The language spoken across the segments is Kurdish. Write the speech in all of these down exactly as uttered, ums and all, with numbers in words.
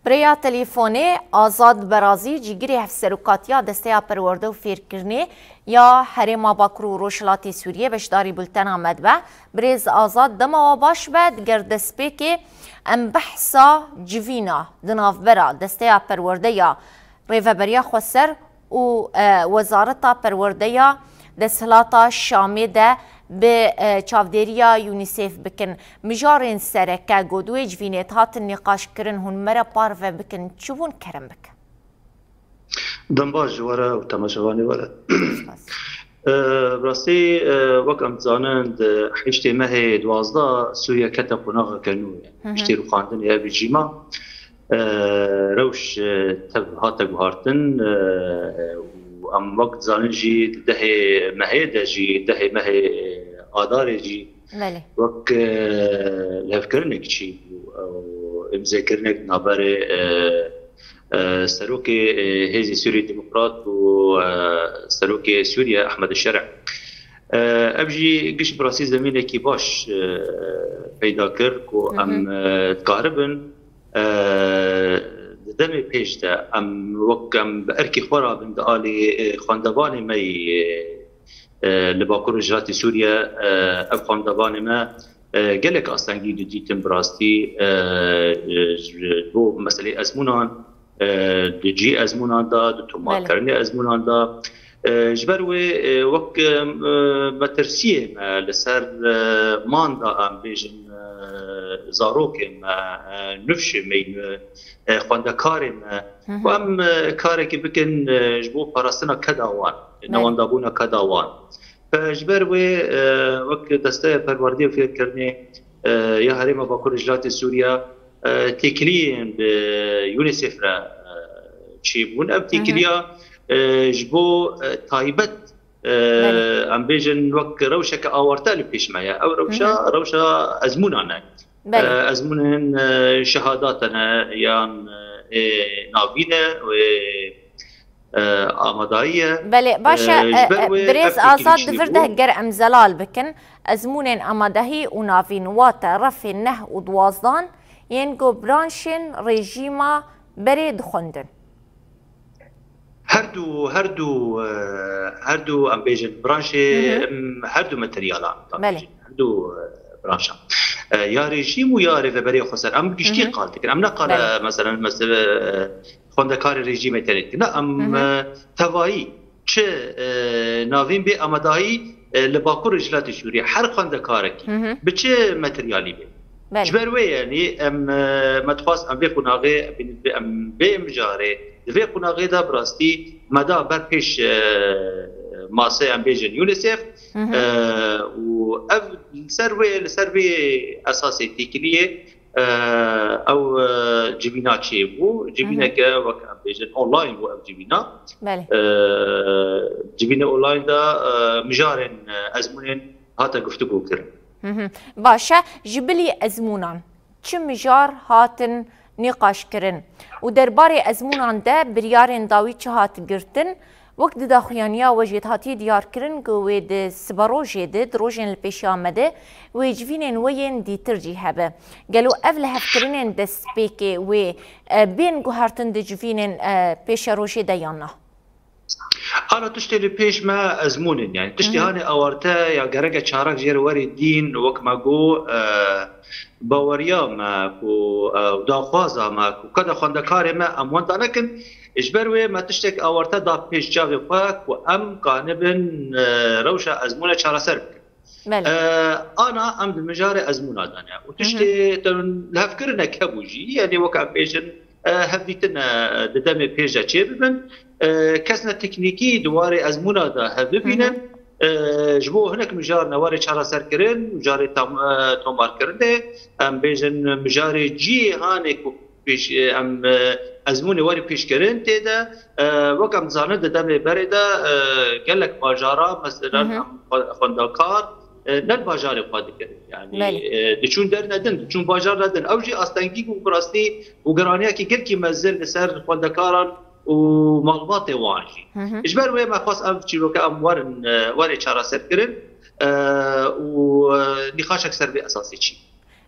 Bi rêya telefonê Azad Berazî, cîgirê Hevserokatiya Desteya Perwerde û Fêrkirinê ya Herêma Bakur û Rojhilatê Sûriyê beşdarî bultena me dibe. Birêz Azad, dema we baş be, diger destpêkê em behsa civîna di navbera Desteya Perwerde ya Rêveberiya Xweser û, e, Wezareta Perwerdeya Desthilata Şamê de bi, e, çavdêriya UNICEF bikin. Mijarên sereke ku di wê civînê dihatin nîqaşkirin, hûn me re parve bikin, çi bûn, kerem bikin? Dem baş ji we re û temaşevanê we re. Spas. E, bi rastî, e, wek em dizanin, di heştê mehê duwazdeh Sûriye kete qonaxeke nû, yani Hı hı. piştî rûxandinê ev rejîma, e, rewş, e, tev hate guhartin, e, û em wek dizanin jî di dehê mehê de jî, dehê mehê Adarê jî Belê. wek, e, lihevkirinek çî bû, ew îmzekirinek di navberê, e, e, serokê, e, Hêzê Sûriyê Demokrat û, e, serokê Sûriye Ehmed Şerî. E, ev jî giş bi rastî zemînekî baş, e, peyda kir ku Hı hı. em, e, dikaribin, e, di demê pêş de em wek em bi erkê xwe rabin di alî, e, xwendevanê me yî, e, e, li Bakur û Rojhilatê Sûriye, e, ev xwendevanê me, e, gelek astengî didîtin bi rastî, e, e, ji bo meselê ezmûnan, e, di cî ezmûnan de, di Belê. tomarkirinê ezmûnan de. E, ji ber wê, e, wek, e, metirsiyê me li ser, e, manda, em bêjin, e, zarokên me, e, nifşê me, e, xwendekarê me, Hı hı. ku em, e, karekî bikin, e, ji bo parastina keda wan, Belê. newendabûna keda wan. E, ji ber wê, e, wek Desteya Perwerdê û Fêrkirinê, e, ya Herêma Bakur Rojhilatê Sûriye, e, têkiliyên bi UNICEF re, e, çêbûn. Ev Hı hı. têkiliya, e, ji bo, e, taybet, e, Belê. em bêjin wek rewşeke awarte li pêş me ye. Ew rewşa, Hı hı. rewşa ezmûnan e. Belê. E, ezmûnên, e, şehadate ne yan, e, ê navîn e, wê, e, amadayî ye. Belê, baş e, E, ji ber e, wê birêz ev Azad têkilî çinî divir bû. de ger em zelal bikin, ezmûnên amadehî û navîn, wate refên neh û duwazdan yên ku branşên rejîma berê dixwendin. Her du, her du, e, her du, em bêjin, branşê, Hı hı. em, her du materyalan, Belê. her du, e, branşan. E, ya rejîm û ya rêveberiya xweser. Em giştî Hı hı. qal dikin. Em ne qale, Belê. meselen, mesela, e, xwendekarê rejîmê tenê dikin. Ne, em, Hı hı. e, tevayî çi, e, navîn bê amadahî, e, li Bakur Rojhilatê Sûriyê her xwendekarekî Hı hı. bi çi materyalî bê. Belê. Ji ber wê, yanî, em, e, me dixwast em vê qonaxê, em bê, em bê mijarê, di vê qonaxê de bi rastî me da ber pêş, e, masê, em bêjin, UNICEF, Hı hı. e, û ev li ser wê, li ser vê esasê têkiliyê, e, ew, e, civîna çêbû. Hı hı. Civîneke, wek em bêjin, online bû ev civîna. Belê. E, civînê online de, e, mijarên, e, ezmûnên hate guftûgû kirin. Hı hı. Baş e, ji bilî ezmûnan çi mijar hatin nîqaşkirin û derbarê ezmûnan de biryarên dawî çi hat girtin? Wek di daxuyaniya we jî de hatiye diyarkirin ku wê di siberojê de, di rojên li pêşiya me de, wê civînên we yên dîtir jî hebe. Gelo ev lihevkirinên destpêkê wê, e, bên guhertin di civînên, e, pêşerojê de yan na? Ana tiştê li pêş me ezmûn in, yani tiştê Hı hı. hanê awarte ya gereke çarek jê re werê dîn, wek me got, e, baweriya me ku, e, daxwaza me ku keda xwendekarê me em wenda nekin, ji ber wê me tiştek awarte da pêş çavê xwe ku em kanibin, e, rewşa ezmûne çareser bikin. Belê. E, ana em di mijarê ezmûna de ne. Û Hı hı. tiştê te lihevkirinek hebû jî, yanî wek em bêjin, e, hevdîtine di demê pêş de çêbibin. E, kesne teknîkî di warê ezmûna de hev bibînin. Hı hı. E, ji bo hinek mijar ne warê çareserkirin, mijarê tam, e, tomarkirinê, em bêjin mijarê cihê hanê ku pêş, e, em, e, ezmûnê warê pêşkirin tê de, e, wek em dizanin di demê berê de, e, gelek bajara, mesela Hı hı. em xwe-, xwendekar, e, ne li bajarê xwe dikin. Yani, Belê. e, diçûn dernedin, diçûn bajar nedin. Ew jî astengî bû bi rastî û giraniyekî gelkî mezin li ser xwendekaran û malbatê wan jî. Hı hı. Ji ber wê me xwest ev çîroke em werin, e, werê çareserkirin, e, û, e, nîqaşek ser vê esasê çî.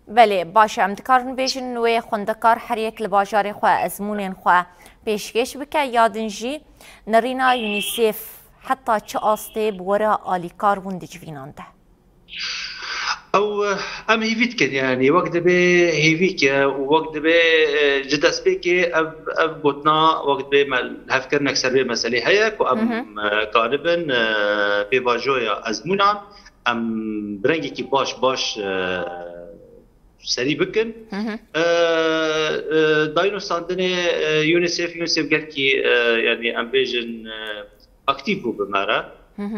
Belê, baş e. Em dikarin bêjin wê xwendekar her yek li bajarê xwe ezmûnên xwe pêşkêş bike. Ya din jî nerîna UNICEF heta çi astê bi we re alîkar bûn di civînan de? Ew, em hêvî dikin, yanî wek dibê hêvî ke û wek dibê, e, ji destpêkê ev, ev gotina wek dibê me-, hevkirinek ser vê meselê heye ku em, e, karibin, e, pêvajoya ezmûnan em bi rengekî baş, baş, e, serî bikin. E, e, dayînûstandinê, e, UNICEF, UNICEF gelkî, e, yanî em bêjin, e, aktîf bû bi me re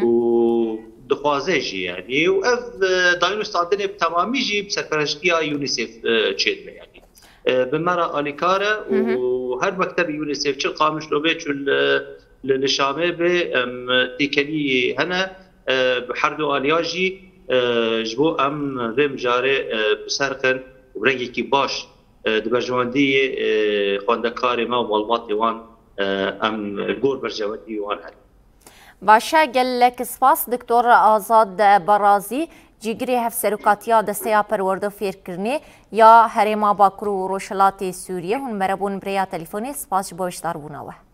û dixwaze jî, yanî, û ev, e, dayînûstandinê bi temamî jî bi serpereştiya UNICEF, e, çêdibe, yanî. E, bi me re alîkar e û her mektebê UNICEF çi Qamişlo bê, çi li, li, li Şamê bê, em têkelî hene, e, bi her du aliya jî, e, ji bo em vê mijarê, e, bi ser xin û bi rengekî baş, e, di berjewendiyê, e, xwendekarê me û malbatê wan, e, em li gor berjewendiyê wan herin. Baş e, gelek spas Doktor Azad Barazî, cîgirê hevserokatiya Desteya Perwerde û Fêrkirinê ya Herêma Bakur û Rojhilatê Sûriyê. Hûn me re bûn bi rêya telefonê. Spas ji bo beşdarbûna we.